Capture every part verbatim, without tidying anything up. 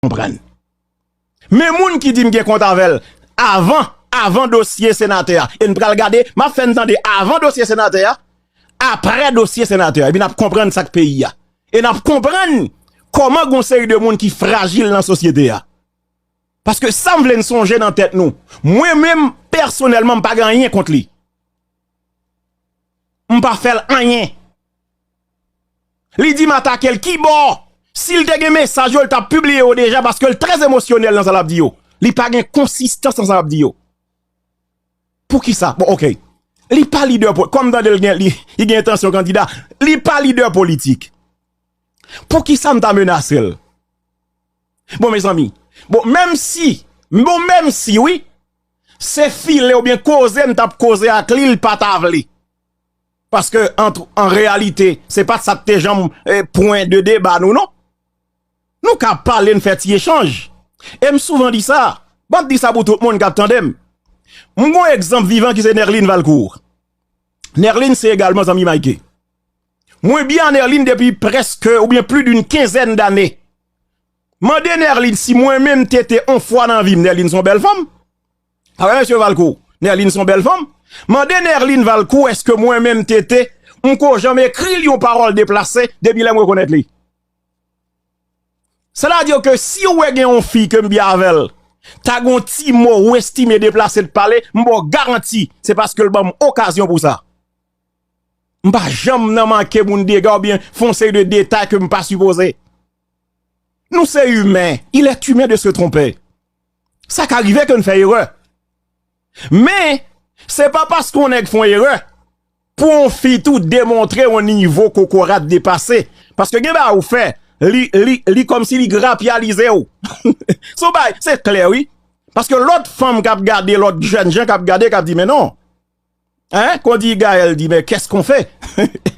konprann. Men moun ki di m gen kont avè l avan, avan dosye senatè a. E n pral gade, m ap fè n tande avan dosye senatè a, apre dosye senatè a. Epi n ap konprann sa k peyi a. E n ap konprann kòman gon seri de moun ki frajil nan sosyete a. Paske sa m vle n sonje nan tèt nou. Mwen menm, pèsonèlman, m pa gen anyen kont li. M pa fè l anyen. Li di m atake l kibò. Si l te gen mesaj yo, l t ap pibliye yo deja paske l trè emosyonèl nan sa l ap di yo. Li pa gen konsistans nan sa l ap di yo. Poukisa? Bon, oke. Li pa lidè po-, kòm tande l gen, li, li gen entansyon kandida. Li pa lidè politik. Poukisa m ta menase l? Bon, mezanmi. Bon, menm si, bon, menm si, wi, se file oubyen koze m t ap koze ak li, l pa ta vle. Paske, an, an reyalite, se pa sa k te janm, eh, pwen de deba nou, non. Nou ka pale, n fè ti echanj. E m souvan di sa. M ap di sa pou tout moun k ap tande m. M gon egzanp vivan ki se Nerline Valcourt. Nerline se egalman zanmi Mike. Mwen byen a Nerline depi prèske oubyen plis d'une quinzaine d'années. Mande Nerline si mwen menm Tete on fwa nan vi m. Nerline se yon bèl fanm. Avè mesye Valcourt. Nerline se yon bèl fanm. Mande Nerline Valcourt èske mwen menm Tete, m ko janm ekri l yon pawòl deplase depi lè m rekonèt li. Sètadi ke si w wè gen yon fi ke m byen avè l, ta gen yon ti mo ou estime deplase t pale, m ba w garanti, se paske l ban m okazyon pou sa. M pa janm nan manke moun dega oubyen fè yon seri de detay ke m pa sipoze. Nou se imen, il est humain de se tromper. Sa ka rive ke n fè erè. Men, se pa paske yon nèg fè yon erè, pou yon fi tou demontre yon nivo kokorat depase. Paske gen bagay ou fè, li, li, li kòmsi li grapyalize w. Se yon bagay, se klè, wi. Paske lòt fanm k ap gade, lòt jèn jan k ap gade, k ap di, men non. Hein? Kon di Gaël di, men qu'est-ce qu'on fait?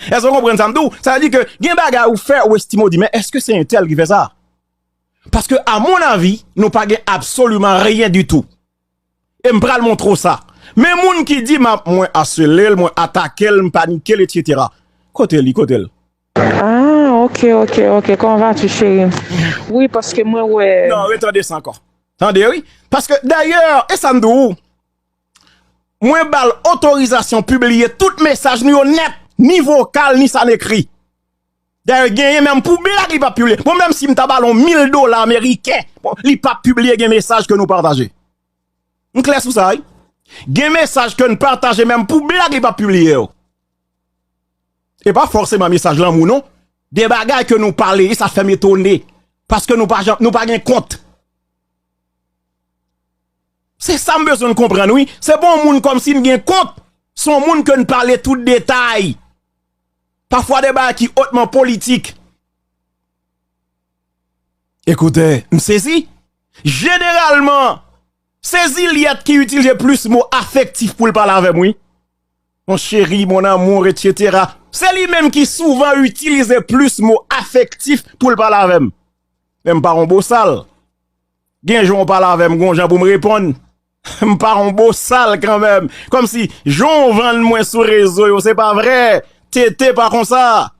Èske w konprann sa m di w? Sa vle di ke gen bagay ou fè, ou estime, ou di, men èske se entèl ki fè sa? Paske, à mon avis, nou pa gen absoliman ryen ditou. E m pral montre w sa. Men moun ki di m ap, mwen asele l, mwen atake l, m panike l, etsetera. Kote li, kote l? Ah, ok, ok, ok. Comment vas-tu, chérie? Oui, paske mwen wè. Non, retande sa ankò. Tande, wi. Paske, dayè, e sa m di w, mwen ba l otorizasyon pibliye tout mesaj nou yo nèt, ni vokal, ni sa n ekri. Dayè, genyen menm pou blag li p ap pibliye. Bon, menm si m ta ba l yon mil dola ameriken, bon, li p ap pibliye gen mesaj ke nou pataje. M klè sou sa, wi. Gen mesaj ke n pataje, menm pou blag li p ap pibliye yo. E pa fòseman mesaj lanmou, non. Gen bagay ke nou pale, e sa fè m etone. Paske nou pa janm, nou pa gen kont. Se sa m bezwen n konprann, wi. Se pa yon moun kòmsi n gen kont. Se yon moun ke n pale tout detay. Pafwa de bagay ki otman politik. Ekoute, m sezi. Jeneralman, se Zilyèt ki itilize plis mo afektif pou l pale avè m, wi. Mon chéri, mon amour, etsetera. Se li menm ki souvan itilize plis mo afektif pou l pale avè m. Men m pa yon bosal. Gen jan w pale avè m, gon jan pou m reponn. M pa yon bosal kanmenm. Kòmsi, jan w vann mwen sou rezo yo, se pa vrè. Tete pa konsa.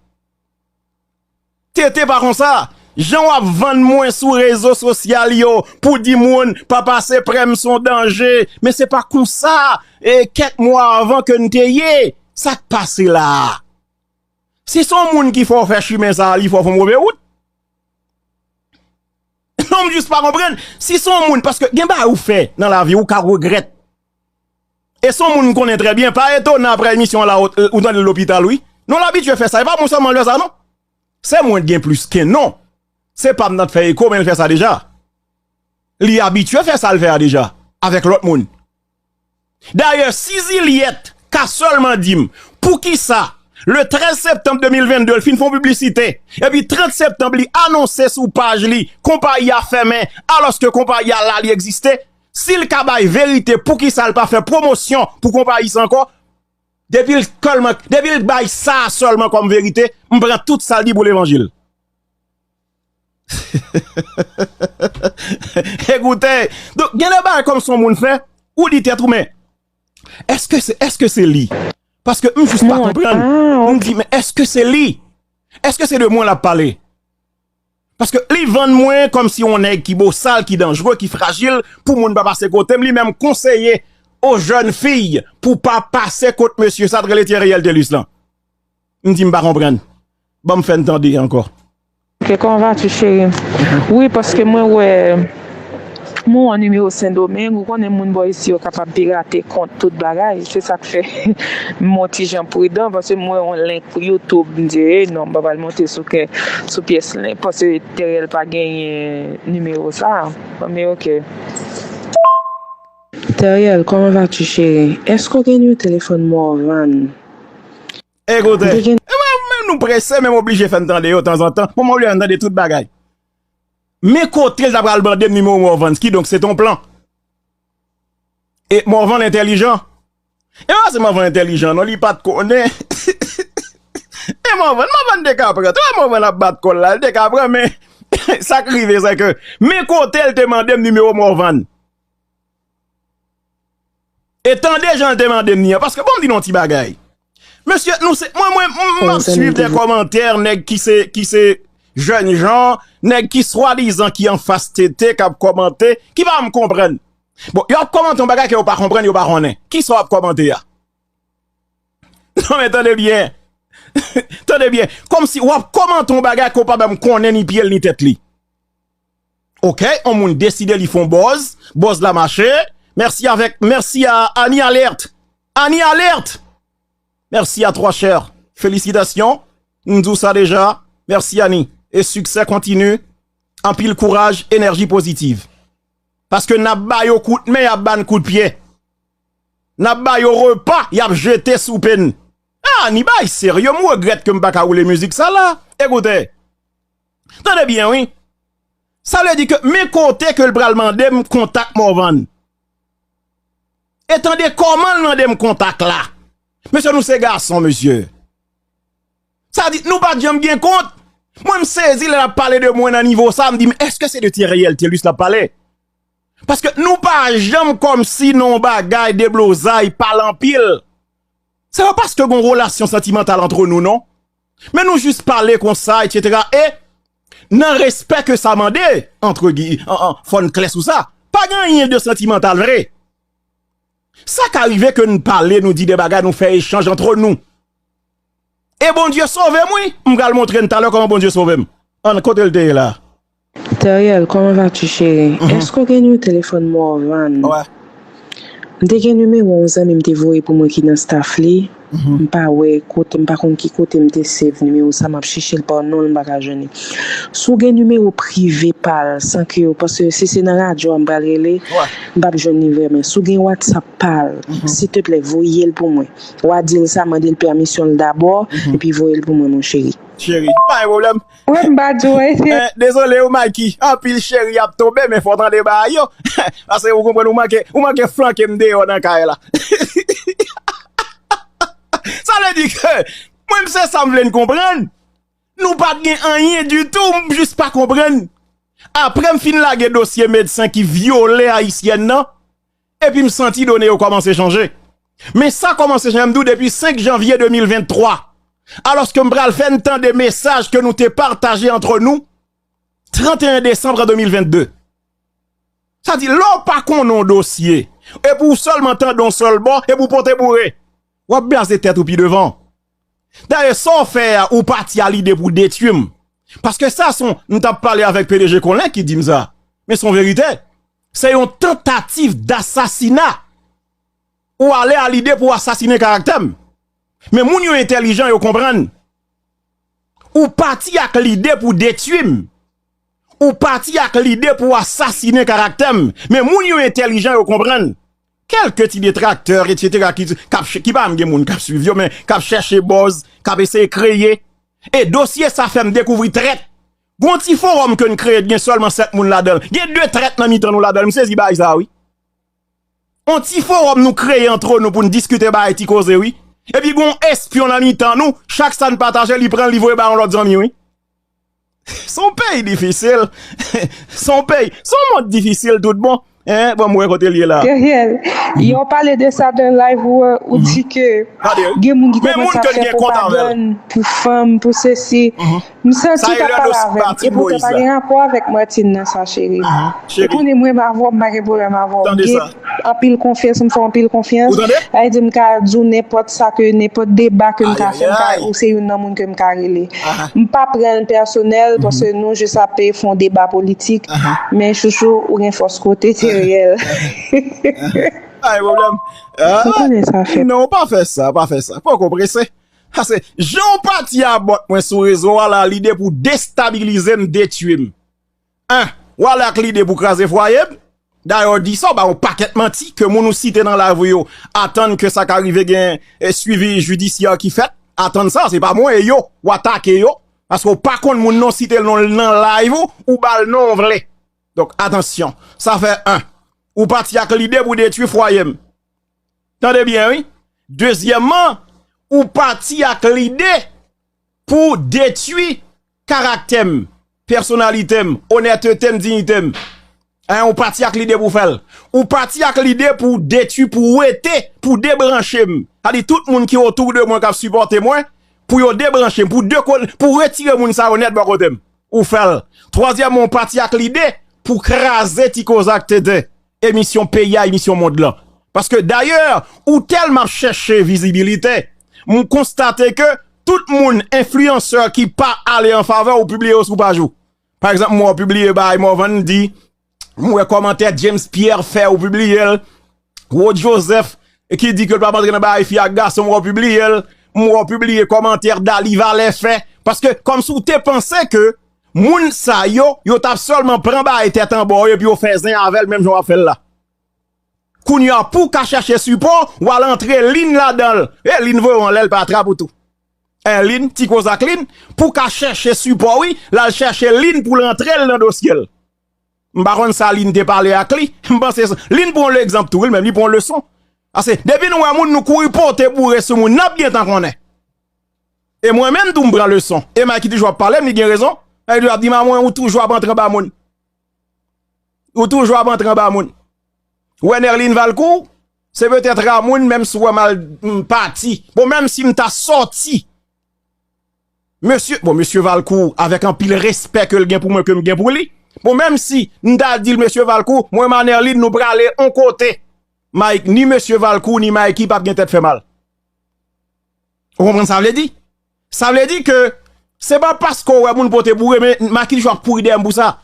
Tete pa konsa. Jan w ap vann mwen sou rezo sosyal yo pou di moun pa pase prè m se yon danje. Men se pa konsa. E kèk mwa avan ke n te ye. Sa k pase la a? Si se yon moun ki fè w fè chimen sa a, li fè w fè yon move wout. Non, m jis pa konprann. Si se yon moun, paske gen bagay ou fè nan lavi, ou ka regrèt. E se yon moun m konnen trè byen, pa etonan apre emisyon an la, ou, ou tande l lopital, wi. Nou abitye fè sa, e pa mwen sèlman l fè sa, non. Se mwen k gen plis ke non. Se pa m nan t fè eko, men l fè sa deja. Li abitye fè sa l fè a deja, avèk lòt moun. Dayè, si Zilyèt ka sèlman di m poukisa le trèz septanm de mil vennde l fin fè yon piblisite, epi trant septanm li anonse sou paj li konpayi a fèmen, alòske konpayi a la, li egziste, si l ka bay verite poukisa l pa fè pwomosyon pou konpayi sa ankò, depi l sèlman, depi l bay sa a sèlman kòm verite, m pran tout sa l di pou levanjil. Ekoute, donk, gen de bagay kòm se yon moun fè, ou di tèt ou, men, èske se, èske se li? Paske m jis pa konprann. M di, men èske se li? Èske se de mwen l ap pale? Paske li vann mwen kòmsi yon nèg ki bosal, ki danjre, ki frajil, pou moun pa pase kote m, li menm konseye aux jeunes filles pou pa pase kot mesye sa t rele Theriel Telus lan. M di m pa konprann. Ban m fè n tande ankò. Ok, comment vas-tu, chérie? Wi, paske mwen wè mwen wè nimewo Sendomeng, ou konnen moun bò isi yo kapab pirate kont, tout bagay. Se sa k fè m yon ti jan pridan, paske m wè yon link pou YouTube, m di, e non, m pa pral monte sou kè, sou pyès link, paske Theriel pa genyen nimewo sa. Men ok. Theriel, comment vas-tu, chérie? Èske w gen nimewo telefòn Morvan? Ekoute, e mwen menm nou prese, men m oblije fè n tande yo tanzantan. Bon, mwen oblije fè n tande tout bagay. Men kote l ta pral mande m nimewo Morvan, kidonk se t on plan. E Morvan entèlijan. E pa se Morvan entèlijan, non, li pa t konnen. E Morvan, Morvan te ka pran. Twa Morvan ap bat kò l la, li te ka pran, men sa k rive, se ke men kote l te mande m nimewo Morvan. E tande jan l te mande m ni an, paske bon, m di nou yon ti bagay. Mesye, nou se, mwen, mwen, m ap swiv de kòmantè, nèg ki se, ki se jèn jan, nèg ki swadizan ki anfas T T, k ap kòmante, ki pa m konprann. Bon, yo ap kòmante yon bagay ke yo pa konprann, yo pa konnen. Kisa w ap kòmante a? Non, men tande byen. Tande byen. Kòmsi w ap kòmante yon bagay ke w pa menm konnen ni pye l ni tèt li. Ok, yon moun deside li fè yon buzz, buzz la mache. Merci avec, merci à Annie Alerte. Annie Alerte! Merci à toi, cher. Félicitations. M di w sa deja. Merci, Annie. E siksè kontini. Anpil kouraj, enèji pozitiv. Paske n ap ba yo kout men, y ap ba n kout pye. N ap ba yo repa, y ap jete soupe n. Ah, ni bay serye, m regrèt ke m pa ka woule mizik sa la. Ekoute. Tande byen, wi. Sa vle di ke men kote ke l pral mande m kontak Morvan. E tande kòman l mande m kontak la. Mesye, nou se gason, mesye. Sa di, nou pa t janm gen kont. Mwen, m sezi lè l ap pale de mwen nan nivo sa, m di, men èske se de Theriel Telus l ap pale? Paske nou pa janm kòmsi nan yon bagay deblozay, pale anpil. Se pa paske gen yon relasyon santimantal antre nou, non. Men nou jis pale konsa, etsetera. E nan respè ke sa mande, antre gi, an, an, fò n klè sou sa. Pa gen anyen de santimantal vre. Sa ka rive ke n pale, nou di de bagay, nou fè echanj antre nou. E Bondye sove m, wi. M pral montre n talè kòman Bondye sove m. Ann, kote l te ye la? Theriel, comment vas-tu, chérie? Èske w gen nimewo telefòn Morvan? Wè. M te gen nimewo yon zanmi m te voye pou mwen ki nan staff li. M pa wè kote, m pa konn ki kote m te save nimewo sa, m ap chèche l pa non l, m pa ka jwenn li. Si w gen nimewo prive pa l, san ke yo, paske si se nan radyo a m pral rele, m p ap jwenn li vrèman. Si w gen WhatsApp pa l, silteplè, voye l pou mwen. W a di l sa, mande l pèmisyon l dabò, epi voye l pou mwen, mon chéri. Cheri, pa gen pwoblèm. Wi, m pa di w, wi. Eh, dezole wi, Mikey. Anpil cheri ap tonbe, men fò w tande bagay yo. Paske ou konprann, ou manke, ou manke flanke m deyò nan kay la. Sa vle di ke mwen, m se sa m vle n konprann. Nou pa t gen anyen ditou, m jis pa konprann. Apre m fin lage dosye medsen ki vyole ayisyèn nan, epi m santi done yo kòmanse chanje. Men sa kòmanse chanje, m di w, depi senk janvye de mil venntwa. Alòske m pral fè n tande mesaj ke nou te pataje antre nou, tranteyen desanm de mil vennde. Sa di, lè w pa konnen yon dosye, epi w sèlman tande yon sèl bò, epi w pote boure, w ap blaze tèt ou pi devan. Dayè, sa w fè a, ou pati a lide pou detwi m. Paske sa se yon, m t ap pale avèk P D G Colin ki di m sa. Men se yon verite. Se yon tantativ dasasina. Ou ale a lide pou asasinen karaktè m. Men moun yo entèlijan, yo konprann. Ou pati ak lide pou detwi m. Ou pati ak lide pou asasinen karaktè m. Men moun yo entèlijan, yo konprann. Kèlke ti detraktè, etsetera, ki, k ap ch-, ki pa menm gen moun k ap swiv yo, men k ap chèche buzz, k ap eseye kreye. E dosye sa fè m dekouvri trèt. Gon ti fowòm ke n kreye, gen sèlman sèt moun ladan l. Gen de trèt nan mitan nou ladan l. M sezi bagay sa, wi. On ti fowòm nou kreye antre nou pou n diskite bagay ti koze, wi. Epi gon espyon nan mitan nou, chak sa n pataje, li pran, li voye ba yon lòt zanmi, wi. Se yon peyi difisil. Se yon peyi, se yon mond difisil tout bon. Hein, bon, m wè kote l ye la. Theriel, yo pale de sa nan live ou, ou di ke gen moun ki te konn ap fè pwopagann pou fanm, pou sesi. M santi w t ap pale avè m, epoutan pa gen rapò avèk Martine nan sa, cheri. Ou konnen mwen menm avè w, m pa gen pwoblèm avè w. M gen anpil konfyans, m fè w anpil konfyans. Sa vle di m ka di w nenpòt sa ke, nenpòt deba ke m ka fè, m ka, ou se youn nan moun ke m ka rele. M pa pran l pèsonèl, paske nou jis ap fè yon deba politik. Men chouchou, ou gen fòs kote, Teriel. Pa gen pwoblèm. Ou konnen sa fèt. Non, pa fè sa, pa fè sa. Poko prese. Paske jan w pati a bòt mwen sou rezo a la, lide pou destabilize m, detwi m. En, w ale ak lide pou kraze fwaye m. Dayè, w di sa, w bay yon pakèt manti ke moun ou site nan live ou yo atann ke sa ka rive gen, eh, swivi jidisyè ki fèt. Atann sa, se pa mwen, e yo, w atake yo. Paske w pa konn moun non, site l non nan live ou, ou ba l non w vle. Donk, atansyon. Sa fè en. Ou pati ak lide pou detwi fwaye m. Tande byen, wi. Dezyèmman, ou pati ak lide pou detwi karaktè m, pèsonalite m, onètete m, diyite m. En, ou pati ak lide pou fè l. Ou pati ak lide pou detwi, pou wete, pou debranche m. Sa di tout moun ki otou de mwen k ap sipòte mwen, pou yo debranche m, pou dekole, pou retire moun sa yo nèt bò kote m. Ou fè l. Twazyèmman, ou pati ak lide pou kraze Ti Kozak Tenten, emisyon peyi a, emisyon mond lan. Paske dayè, ou tèlman ap chèche vizibilite, m konstate ke tout moun, enfliyansè ki pa ale an favè w, ou pibliye yo sou paj ou. Pa egzanp, m wè w pibliye bagay Morvan di, m wè kòmantè James Pierre fè, ou pibliye l. Rod Joseph, ki di ke l p ap antre nan bagay fi ak gason, m wè w pibliye l. M wè w pibliye kòmantè Dali Valè fè. Paske, kòmsi w te panse ke moun sa yo, yo t ap sèlman pran bagay tèt anba yo epi yo fè zen avè l, menm jan w ap fè l la. Kounye a, pou w ka chèche sipò, w al antre Lin ladan l. E Lin voye w anlè, l pa trap ou tou. En, Lin, Ti Kozak Lin, pou w ka chèche sipò, wi, l al chèche Lin pou l antre l nan dosye l. M pa konn sa Lin te pale ak li. M panse sa. Lin pran yon egzanp tou, wi, l menm, li pran yon leson. Paske depi nou wè moun, nou kouri pote boure sou moun, n ap gentan konnen. E mwen menm tou, m pran leson. E Mike ki toujou ap pale m, li gen rezon. Mike toujou ap di, "Mamwen, ou toujou ap antre anba moun. Ou toujou ap antre anba moun." Wè Nerline Valcourt, se petèt ra moun, menm si w wè m al, m pati. Bon, menm si m ta sòti, mesye, bon, mesye Valcourt, avèk anpil respè ke l gen pou mwen, ke m gen pou li. Bon, menm si m ta di l, "Mesye Valcourt, mwen, Manerline, nou prale on kote." Mike, ni mesye Valcourt, ni Mikey p ap gen tèt fè mal. Ou konprann sa vle di? Sa vle di ke se pa paske w wè moun pote boure, men Mikey toujou ap kouri dèyè m pou sa.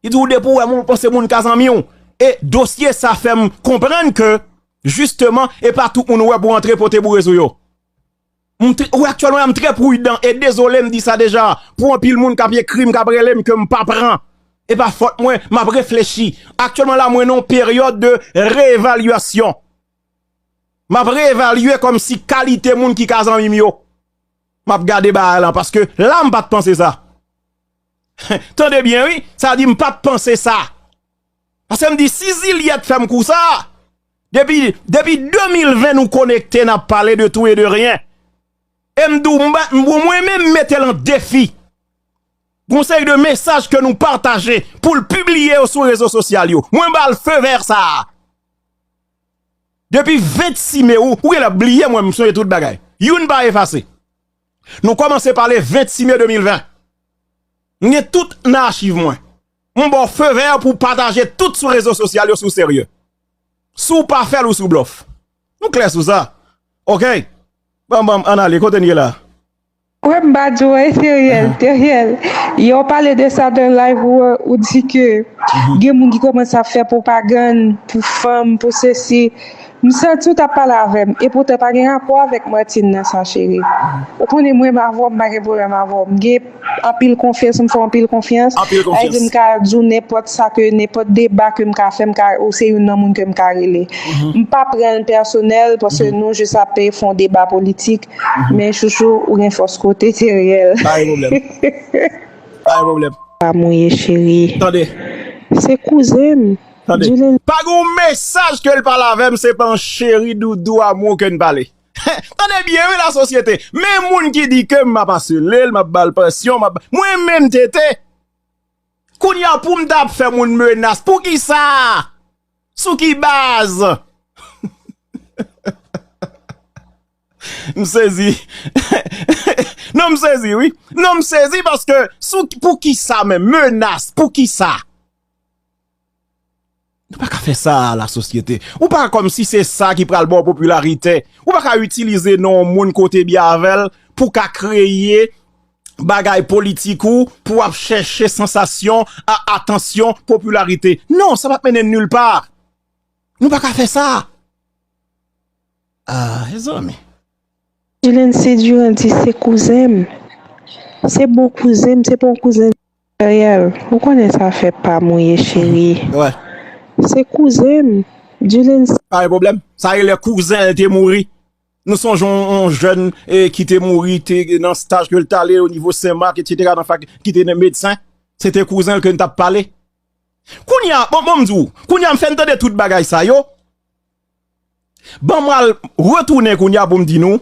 Li di w depi w wè moun, w panse moun ka zanmi w. E dosye sa fè m konprann ke, jisteman, e pa tout moun ou wè pou antre pote boure sou yo. M tr-, wi, aktyèlman, m trè pridan e dezole m di sa deja. Pou anpil moun k ap ekri m, k ap rele m ke m pa pran. E pa fòt mwen, m ap reflechi. Aktyèlman la, mwen nan yon peryòd de reevalyasyon. M ap reevalye kòmsi kalite moun ki ka zanmi m yo. M ap gade bagay lan, paske la m pa t panse sa. Tande byen, wi, sa di m pa t panse sa. Paske m di, si Zilyèt fè m kou sa, depi, depi de mil ven nou konekte, n ap pale de tout e de ryen. E m di w, m ba, m, mwen menm, m mete l an defi. Gon seri de mesaj ke nou pataje pou l pibliye yo sou rezo sosyal yo. Mwen ba l feu vert sa a. Depi vennsis me, ou, ou genlè bliye mwen, m sonje tout bagay. Youn pa efase. Nou kòmanse pale vennsis me de mil ven. M gen tout nan achiv mwen. M ba w feu vert pou w pataje tout sou rezo sosyal yo si w serye. Si w pa fè l, ou sou blòf. Nou klè sou sa. Oke? Banm, banm, ann ale. Kote n ye la? Wè, m pa di w, wè, Teriel, Teriel. Yè w pale de sa nan live ou, ou di ke gen moun ki kòmanse ap fè pwopagann pou fanm, pou sesi. M santi w t ap pale avè m, epoutan pa gen rapò avèk Martine nan sa, cheri. Ou konnen mwen menm avè w, m pa gen pwoblèm avè w. M gen anpil konfyans, m fè w anpil konfyans. Sa vle di m ka di w nenpòt sa ke, nenpòt deba ke m ka fè, m ka, ou se youn nan moun ke m ka rele. M pa pran l pèsonèl, paske nou jis ap fè yon deba politik. Men chouchou, ou gen fòs kote, Teriel. Pa gen pwoblèm. Pa gen pwoblèm. Amour ye, cheri. Tande. Se kouzen m. Tande. Pa gen yon mesaj ke l pale avè m, se pa yon cheri, doudou, amour ke n pale. Tande byen, wi, lasosyete. Men moun ki di ke m ap asele l, m ap ba l presyon, m ap, mwen menm, Tete. Kounye a, pou m ta ap fè moun menas, poukisa? Sou ki baz? M sezi. Non, m sezi, wi. Non, m sezi paske sou, pou ki sa menm? Menas, pou ki sa? Nou pa ka fè sa, lasosyete. Ou pa kòmsi se sa ki pral ba w popilarite. Ou pa ka itilize non yon moun kote byen avè l pou ka kreye bagay politik ou, pou w ap chèche sansasyon, a, atansyon, popilarite. Non, sa p ap mennen n nil pa. Nou pa ka fè sa. Ah, mezanmi. Julency Durand di se kouzen m. Se bon kouzen m, se pa yon kouzen Ariel. Ou konnen sa fè pa mouye cheri. Wè. Se kouzen m. Julency. Pa gen pwoblèm. Sa rele kouzen l te mouri. Nou sonje yon, yon jèn, eh, ki te mouri, te nan staj ke l t ale o nivo Senmak, etsetera, nan fak, ki te nan medsen. Se te kouzen l ke n t ap pale. Kounye a, bon, bon, m di w, kounye a, m fè n tande tout bagay sa yo. Ban m al retounen kounye a pou m di nou,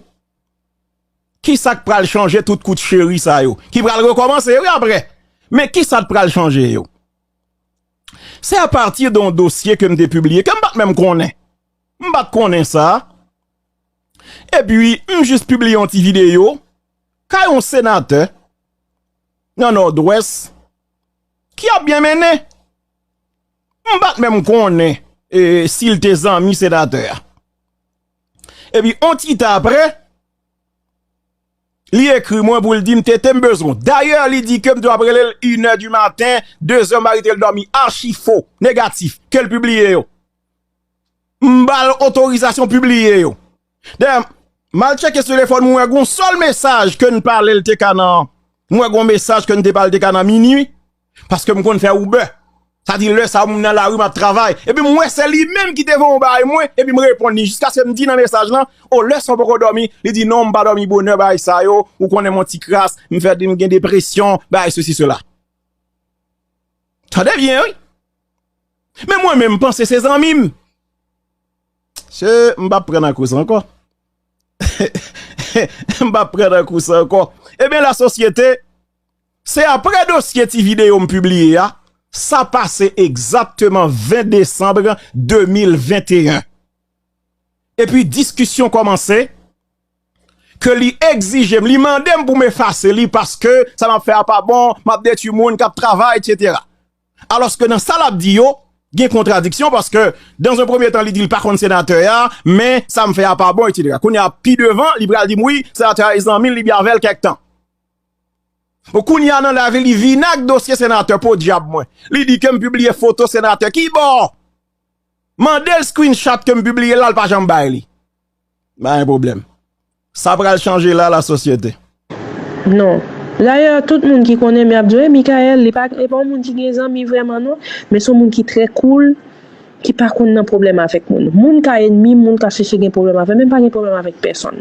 ki sa k pral chanje tout kout cheri sa yo, ki pral rekòmanse, wi, apre. Men ki sa k pral chanje yo? Se apati de yon dosye ke m te pibliye, ke m pa t menm konnen. M pa t konnen sa. Epi, m jis pibliye yon ti videyo, kay yon senatè nan Nòdwès, ki ap byen mennen. M pa t menm konnen, e, si l te zanmi senatè a. Epi, on ti tan apre, li ekri mwen pou l di m, "Tete, m bezwen w." Dayè, li di ke m te ap rele l inè di maten, dezè, m pa kite l dòmi. Achi fo, negatif, ke l pibliye yo. M ba l otorizasyon pibliye yo. Dayè, m al tcheke sou telefòn mwen, wè gon sèl mesaj ke n pale l te ka nan, m wè gon mesaj ke n te pale te ka nan minui, paske m konn fè Uber. Sa di lè sa a, m nan lari, m ap travay. Epi m wè se li menm ki te voye yon bagay mwen, epi m reponn li, jiskaske m di nan mesaj lan, o, lè sa a w poko dòmi, li di non, m pa dòmi bonè, bagay sa yo, ou konnen m on ti kras, m fè, m gen depresyon, bagay sesi, sela. Tande byen, wi. Men mwen menm, m panse se zanmi m. Se, m p ap pran nan kou sa ankò. M p ap pran nan kou sa ankò. Ebyen, lasosyete, se apre dosye ti videyo m pibliye a, sa pase egzakteman ven desanm de mil venteyen. Epi diskisyon kòmanse, ke li egzije m, li mande m pou m efase li paske sa m ap fè a pa bon, m ap detwi moun k ap travay, etsetera. Alòske nan sa l ap di yo, gen kontradiksyon paske, dans un premier temps, li di l pa konn senatè a, men sa m fè a pa bon, etsetera. Kounye a, pi devan, li pral di m, wi, senatè a e zanmi l, li byen avè l kèk tan. Bon, kounye a nan live li, li vin ak dosye senatè, podyab mwen. Li di ke m pibliye foto senatè. Kibò? Mande l screenshot ke m pibliye la, l pa janm bay li. Pa gen pwoblèm. Sa pral chanje la, lasosyete. Non. Dayè, tout moun ki konnen m, y ap di, "E Michael, li pa, li pa yon moun ki gen zanmi vrèman, non. Men se yon moun ki trè cool, ki pa konn nan pwoblèm avèk moun. Moun ka ènmi m, moun ka chèche gen pwoblèm avè m, men m pa gen pwoblèm avèk pèsonn."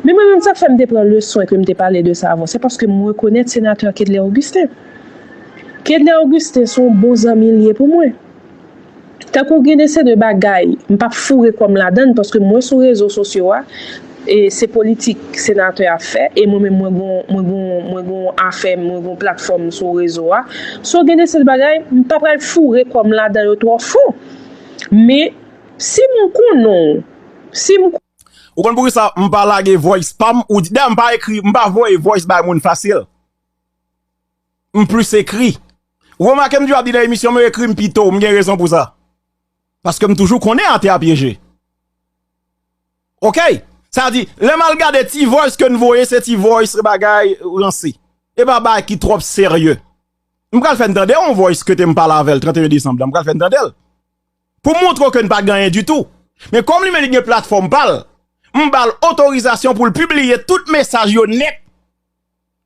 Men mwen menm, sa k fè m te pran leson e ke m te pale de sa avan, se paske m rekonèt senatè Kedley Augustin. Kedley Augustin se yon bon zanmi l ye pou mwen. Tankou gen de se de bagay, m p ap foure kò m ladan l, paske mwen sou rezo sosyo a, e se politik senatè a ap fè, e mwen menm mwen gon, mwen gon, mwen gon afè m, mwen gon platfòm sou rezo a. So gen de se de bagay, m pa pral foure kò m ladan yo twò fon. Men, si m konnen w, si m Ou konn poukisa m pa lage voice pa m? Ou di, dayè, m pa ekri, m pa voye voice bay moun fasil. M plis ekri. Ou remake m toujou ap di nan emisyon m yo, ekri m pito, m gen rezon pou sa. Paske m toujou konnen atè a pyeje. Oke? Sa di, lè m al gade ti voice ke n voye, se ti voice bagay ranse. E pa bagay ki twòp serye. M pral fè n tande yon voice ke te m pale avè l trannteyen desanm lan. M pral fè n tande l. Pou montre w ke n pa gen anyen ditou. Men kòm li menm li gen platfòm pa l, m ba l otorizasyon pou l pibliye tout mesaj yo nèt,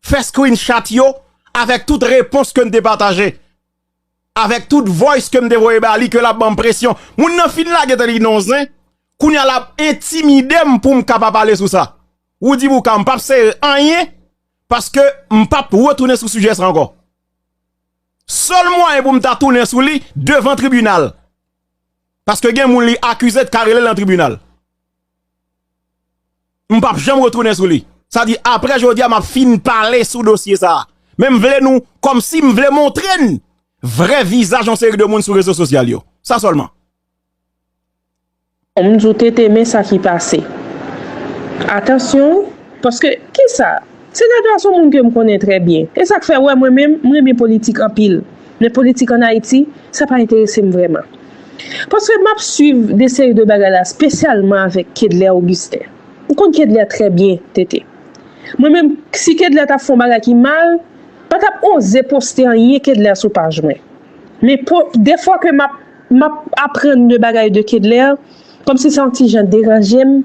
fè screenshot yo avèk tout repons ke n te pataje, avèk tout voice ke m te voye ba li, ke l ap ban m presyon. Moun nan fin lage tande li non zen, kounye a l ap entimide m pou m ka pa pale sou sa. Ou di Bouka, m p ap sere anyen, paske m p ap retounen sou sijè sa ankò. Sèl mwayen pou m ta tounen sou li, devan tribinal. Paske gen moun li akize t ka rele l nan tribinal. M p ap janm retounen sou li. Sa di, apre jodi a, m ap fin pale sou dosye sa a. Men m vle nou, kòmsi m vle montre n vrè vizaj yon seri de moun sou rezo sosyal yo. Sa sèlman. M di w, Tete, men sa ki pase. Atansyon, paske, kisa? Senatè a se yon moun ke m konnen trè byen. E sa k fè, w wè, mwen menm, m renmen politik anpil. Men politik ann Ayiti, sa pa enterese m vrèman. Paske m ap swiv de seri de bagay la, espesyalman avèk Kedlè Augustin. M konn Kedlè trè byen, Tete. Mwen menm, si Kedlè t ap fè yon bagay ki mal, pa t ap oze poste anyen Kedlè sou paj mwen. Men po, de fwa ke m ap, m ap aprann de bagay de Kedlè, kòmsi sa yon ti jan deranje m,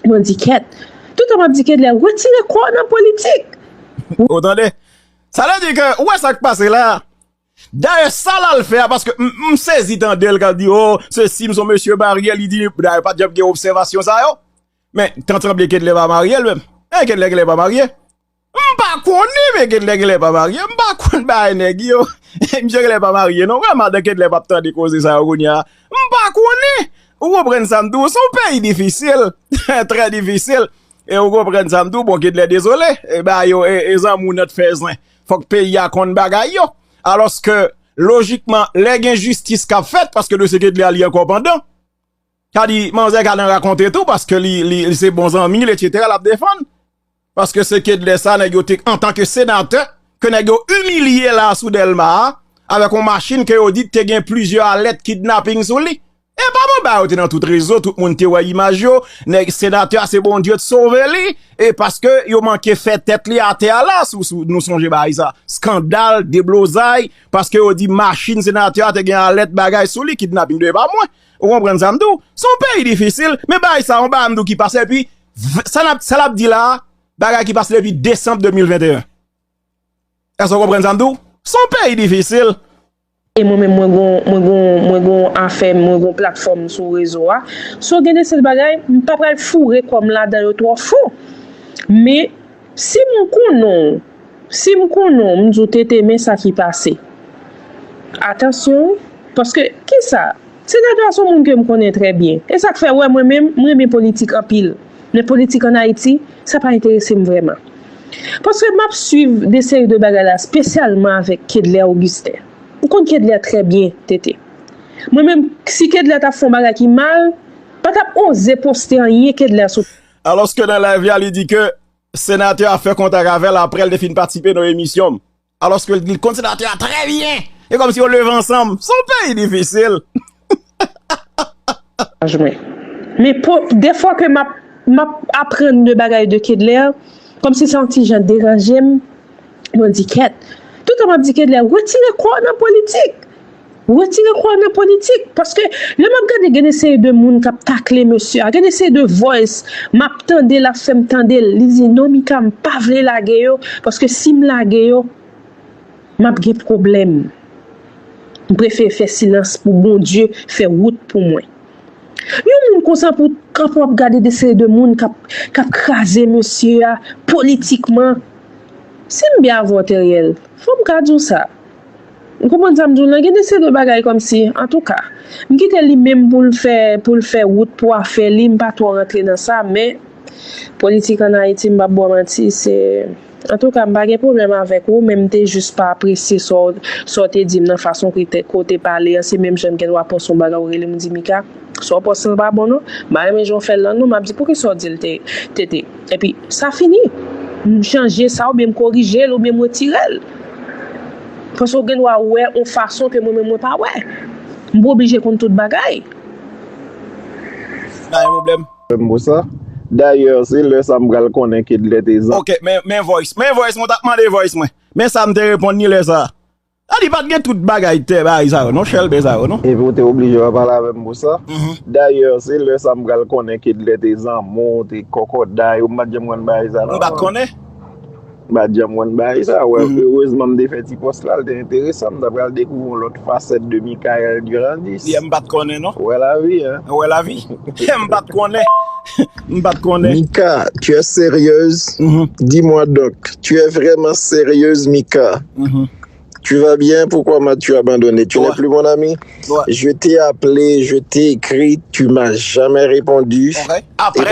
mwen di kèt. Toutan m ap di Kedlè, retire kò w nan politik. Ou tande? Sa vle di ke, ou wè sa k pase la? Dayè, sa l al fè a, paske m, m sezi tande l k al di, o, sesi, m se yon mesye marye, li di, dayè, pa t janm gen obsèvasyon sa yo. Men, Tantanble Kedlè pa marye, l menm. E Kedlè, Kedlè pa marye. M pa konnen, men Kedlè, Kedlè pa marye. M pa konn bagay nèg yo. Misye Kedlè pa marye, non. Vrèman, madan Kedlè p ap tande koze sa yo kounye a. M pa konnen. Ou konprann sa m di w? Se yon peyi difisil. Trè difisil. E ou konprann sa m di w? Bon, Kedlè dezole. E ba yo, e, e zanmi w nan t fè zen. Fòk peyi a konn bagay yo. Alòske, lojikman, lè gen jistis k ap fèt, paske dosye Kedlè a li ankò pandan. Sa di, manzè ka nan rakonte tou, paske li, li, li se bon zanmi l, etsetera, l ap defann. Paske se Kedlè sa, nèg yo te, antanke senatè, ke nèg yo imilye la sou Dèlma a, avèk yon machin ke yo di te gen plizyè alèt kidnaping sou li. E pa manba yo te nan tout rezo, tout moun te wè imaj yo, nèg senatè a se Bondye t sove li, e paske yo manke fè tèt li atè a la, sou, sou, nou sonje bagay sa, skandal, deblozay, paske yo di machin senatè a te gen alèt bagay sou li, kidnaping de pa mwen, ou konprann sa m di w, se yon peyi difisil, men bagay sa, yon bagay m di w ki pase, epi, v- sa n ap, sa l ap di la, bagay ki pase depi desanm de mil venteyen. Èske w konprann sa m di w? Se yon peyi difisil. E mwen menm, mwen gon, mwen gon, mwen gon afè, mwen gon platfòm sou rezo a. So, gen de seri bagay, m pa pral foure kò m ladan yo twò fon. Men, si m konnen w, si m konnen w, m di w Tete, men sa ki pase. Atansyon, paske, kisa? Senatè a se yon moun ke m konnen trè byen. E sa k fè, w wè, mwen menm, m renmen politik anpil. Men politik ann Ayiti, sa pa enterese m vrèman. Paske m ap swiv de seri de bagay la, espesyalman avèk Kedlè Augustin. M konn Kedlè trè byen, Tete. Mwen menm, si Kedlè t ap fè yon bagay ki mal, pa t ap oze poste anyen Kedlè sou. Alòske nan live la, li di ke senatè a fè kontak avè l apre l te fin patisipe nan emisyon m. Alòske li konn senatè a trè byen. E kòmsi yo leve ansanm. Se yon peyi difisil. Mwen. Men po, de fwa ke m ap, m ap aprann de bagay de Kedlè, kòmsi sa yon ti jan deranje m, mwen di kèt. Toutan m ap di Kedlè, retire kò w nan politik. Retire kò w nan politik. Paske lè m ap gade gen de seri de moun k ap takle mesye a, gen de seri de voice, m ap tande l ap fè m tande l. Li di, non, Mika, m pa vle lage yo, paske si m lage yo, m ap gen pwoblèm. M prefere fè silans pou Bondye fè wout pou mwen. Yon moun konsa pou kanpe w ap gade de seri de moun k ap, k ap kraze mesye a politikman. Si m byen avè w, Teriel, fò m ka di w sa. Ou konprann sa m di w lan? Gen de seri de bagay kòmsi, antouka, m kite li menm pou l fè, pou l fè wout pou afè li, m pa twò rantre nan sa, men politik ann Ayiti, m p ap ba w manti, se, antouka, m pa gen pwoblèm avèk ou, men m te jis pa apresye sa w, sa w te di m nan fason ke te, ke w te pale an, se menm jan m gen dwa panse yon bagay ou rele m ou di Mika, sa w panse l pa bon non, m pa renmen jan w fè l lan non, m ap di poukisa w di l te, Tete. Epi, sa fini. M chanje sa oubyen m korije l oubyen m retire l. Paske w gen dwa wè yon fason ke mwen menm mwen pa wè. M pa oblije konn tout bagay. Pa gen pwoblèm. Menm pou sa. Dayè, se lè sa m pral konnen Kedlè te zan. Ok, men, men voice. Men voice, mwen t ap mande voice mwen. Men sa m te reponn li lè sa. A li pa t gen tout bagay tè bagay sa yo non, chèlbè sa yo non. Epi w te oblije pa pale avè m pou sa. Dayè, se lè sa m pral konnen Kedlè te zanmi w, te kòkòday ou, m pa t janm konn bagay sa non. Ou pa t konnen? M pa t janm konn bagay sa. Wè, erezman m te fè ti pòs la, l te enteresan, m ta pral dekouvri yon lòt fasèt de Michael Durandis. Yeah, m pa t konnen non. Ou wè lavi, hein. Ou wè lavi. M pa t konnen. M pa t konnen. Mika, tu es sérieuse? Dis-moi donc, tu es vraiment sérieuse, Mika? Tu vas bien? Pourquoi m'as-tu abandonné? Tu n'es plus mon ami? Je t'ai appelé, je t'ai écrit, tu m'as jamais répondu. Et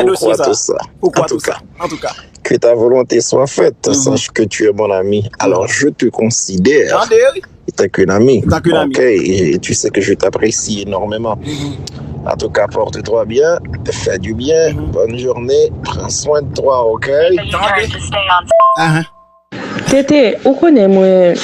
pourquoi tout ça? En tout cas, que ta volonté soit faite. Sache que tu es mon ami. Alors je te considère étant qu'un ami. Ok, et tu sais que je t'apprécie énormément. En tout cas, porte-toi bien, fais du bien, bonne journée, prends soin de toi, ok? Ahan. Tete, ou konnen mwen,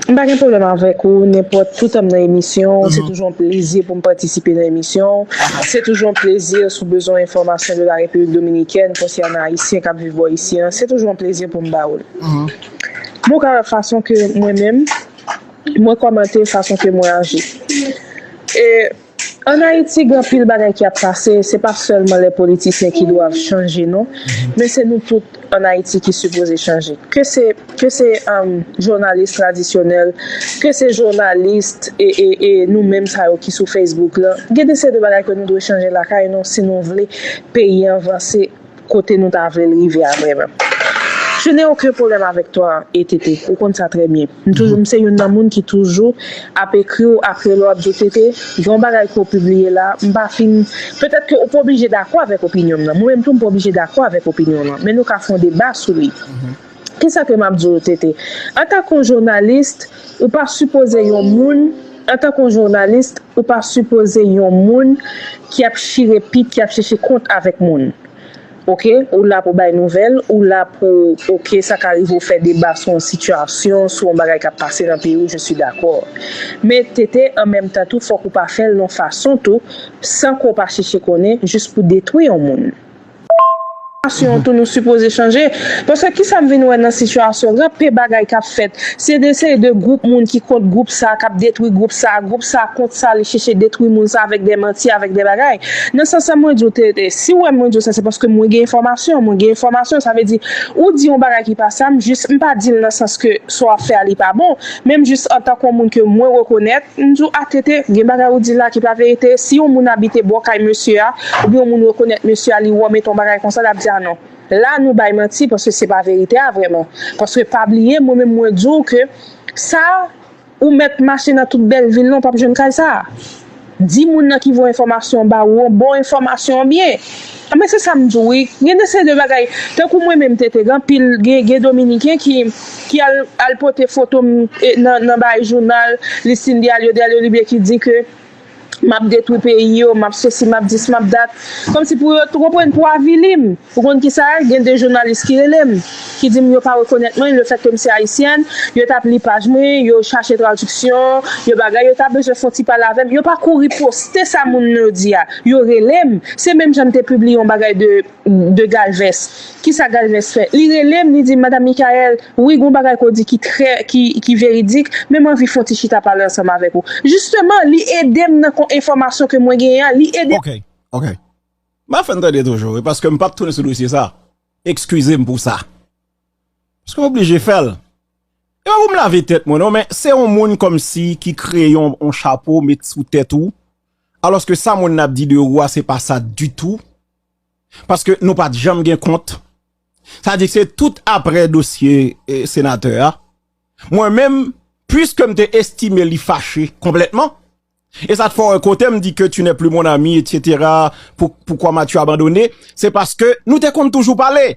m pa gen pwoblèm avèk ou, nenpòt, toutan m nan emisyon, se toujou yon plezi pou m patisipe nan emisyon. Se toujou yon plezi si w bezwen enfòmasyon de la Repiblik Dominikèn konsènan Ayisyen k ap viv bò isi an, se toujou yon plezi pou m ba ou l. Bon, ou ka wè fason ke mwen menm, mwen kòmante, fason ke mwen aji. E Ann Ayiti, gen anpil bagay ki ap pase, se pa sèlman lè politisyen ki dwav chanje non, men se nou tout ann Ayiti ki sipoze chanje. Ke se ke se um, jounalis tradisyonèl, ke se jounalis e, e, e nou menm sa yo ki sou Facebook lan, gen de seri de bagay ke nou dwe chanje lakay nou si nou vle peyi an vanse kote nou ta vle l rive a vrèman. Je n'ai aucun problème avec toi, E T T. Ou konn sa trè byen. M toujou, m se youn nan moun ki toujou ap ekri w, ap rele w, ap di w, Tete, gen yon bagay ke w pibliye la, m pa fin. Petèt ke ou pa oblije dakò avèk opinyon m nan. Mwen menm tou, m pa oblije dakò avèk opinyon w lan. Men nou ka fè yon deba sou li. Kisa ke m ap di w, Tete? Antanke yon jounalis, ou pa sipoze yon moun, antanke yon jounalis, ou pa sipoze yon moun ki ap chire pit, ki ap chèche kont avèk moun. Oke, ou la pou bay nouvèl, ou la pou, oke, sa ka rive ou fè deba sou yon sitiyasyon, sou yon bagay k ap pase nan peyi w, je suis d'accord. Men Tete, an menm tan tou, fòk ou pa fè l yon fason tou, san ke w pa chèche konnen, jis pou detwi yon moun. Sitiyasyon tou nou sipoze chanje. Paske kisa m vin wè nan sitiyasyon, gen anpil bagay k ap fèt. Se de seri de gwoup moun ki kont gwoup sa, k ap detwi gwoup sa, gwoup sa kont sa, li chèche detwi moun sa avèk de manti, avèk de bagay. Nan sans sa mwen di w, Tete, si w wè mwen di w sa, se paske mwen gen enfòmasyon, mwen gen enfòmasyon, sa vle di, ou di yon bagay ki pa sa, m jis, m pa di l nan sans ke sa w ap fè a li pa bon, men m jis antanke yon moun ke mwen rekonèt, m di w, a Tete, gen bagay ou di la ki pa verite, si yon moun abite bò kay mesye a, oubyen yon moun rekonèt mesye a, li wè w mete yon bagay konsa, l ap di a non. La nou bay manti paske se pa verite a vrèman. Paske pa bliye, mwen menm mwen di w ke sa ou mèt mache nan tout bèl vil lan, ou p ap jwenn kay sa. Di moun nan ki voye enfòmasyon an ba ou an, bon enfòmasyon an byen. Anben se sa m di w wi. Gen de seri de bagay. Tankou mwen menm Tete, gen anpil, gen, gen dominiken ki, ki al, al pote foto m e, nan, nan bay jounal, Listin Diario, Diario Libre ki di ke m ap detwi peyi yo, m ap sesi, m ap dis, m ap dat. Kòmsi pou yo, ou konprann, pou avili m. Ou konn kisa, gen de jounalis ki rele m, ki di m yo pa rekonèt mwen, lefètke m se ayisyèn, yo t ap li paj mwen, yo chache tradiksyon, yo bagay, yo ta bezwen fè yon ti pale avè m, yo pa kouri poste sa moun yo di a, yo rele m. Se menm jan m te pibliye yon bagay de, de Galvez. Kisa Galvez fè? Li rele m, li di m, Madam Michaelle, wi, gen yon bagay ke w di ki trè, ki, ki veridik, men m anvi fè yon ti chita pale ansanm avèk ou. Jisteman, li ede m nan kon enfòmasyon ke mwen genyen an, li ede. Ok, ok. M ap fè n tande toujou, wi, paske m p ap tounen sou dosye sa. Ekskize m pou sa. Paske m oblije fè l. E pa pou m lave tèt mwen, non, men se yon moun kòmsi ki kreye yon, yon chapo, met sou tèt ou. Alòske sa moun nan ap di de ou a, se pa sa ditou. Paske nou pa t janm gen kont. Sa di se tout apre dosye eh, senatè a. Mwen menm, piske m te estime li fache konplètman, e sa t fè w wè kote m di ke tu n'es plus mon ami, et cetera, pou, pourquoi m'as-tu abandonné, se paske nou te konn toujou pale.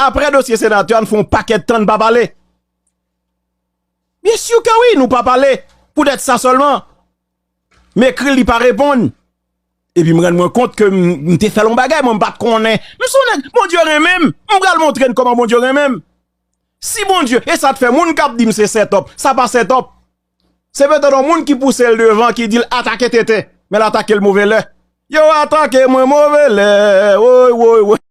Apre dosye senatè a, n fè yon pakèt tan n pa pale. Byen si ke wi, nou pa pale. Poutèt sa sèlman. M ekri l, li pa reponn. Epi m rann mwen kont ke m, m te fè l yon bagay, mwen m pa t konnen. M se yon nèg, Bondye renmen m. M pral montre n kòman Bondye renmen m. Si Bondye, e sa t fè moun k ap di m se sètòp, sa pa sètòp. Se petèt yon moun ki pouse l devan, ki di l atake Tete, men l atake l move lè. Yo atake mwen move lè, woy, woy, woy.